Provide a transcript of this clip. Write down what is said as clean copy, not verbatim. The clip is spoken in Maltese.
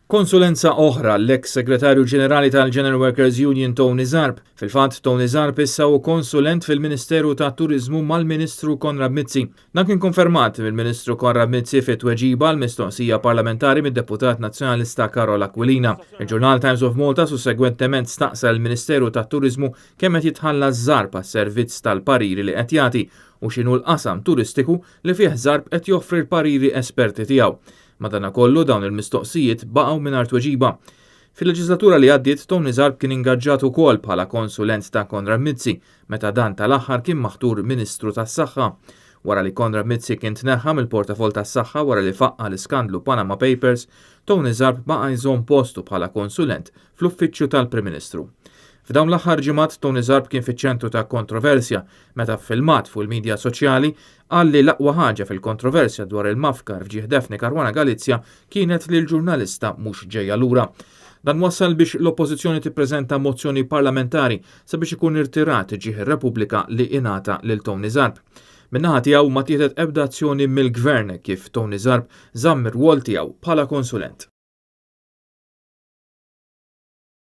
Konsulenza oħra l-eks segretarju ġenerali tal-General Workers Union Tony Zarb. Fil-fatt, Tony Zarb issa hu konsulent fil-Ministeru tat-Turiżmu mal-Ministru Konrad Mizzi. Dan kien konfermat mill-Ministru Konrad Mizzi fi tweġiba għal mistoqsija parlamentari mid-deputat nazzjonalista Karol Aquilina. Il-ġurnal Times of Malta sussegwentement staqsa l-Ministeru tat-Turiżmu kemm qed jitħallas Zarb għas-servizz tal-pariri li qed jagħti u x'inhu l-qasam turistiku li fih Zarb qed joffri l-pariri esperti tiegħu. Madanakollu dawn il-mistoqsijiet baqgħu mingħajr tweġiba. Fil-leġislatura li għaddiet, Tony Zarb kien ingaġġat ukoll bħala konsulent ta' Konrad Mizzi meta dan tal-aħħar kien maħtur Ministru tas-Saħħa. Wara li Konrad Mizzi kien tneħħa mill-portafol tas-saħħa wara li faqqa l-iskandlu Panama Papers, Tony Zarb baqa' jżomm postu bħala konsulent fl-uffiċċju tal-Prim Ministru. F'dawn l-aħħar ġimgħat, Tony Zarb kien fiċ-ċentru ta' kontroversja meta f'filmat fuq il-midja soċjali qal li l-aqwa ħaġa fil-kontroversja dwar il-mafkar f'ġieħ Daphne Caruana Galizia kienet li l-ġurnalista mhux ġejja lura. Dan wassal biex l-Oppożizzjoni tippreżenta mozzjoni parlamentari sabiex ikun irtirat ġieħ ir-Repubblika li ingħata lil Tony Zarb. Min-naħa tiegħu ma tieħdet ebda azzjoni mill-Gvern kif Tony Zarb żamm ir-rwol tiegħu bħala konsulent.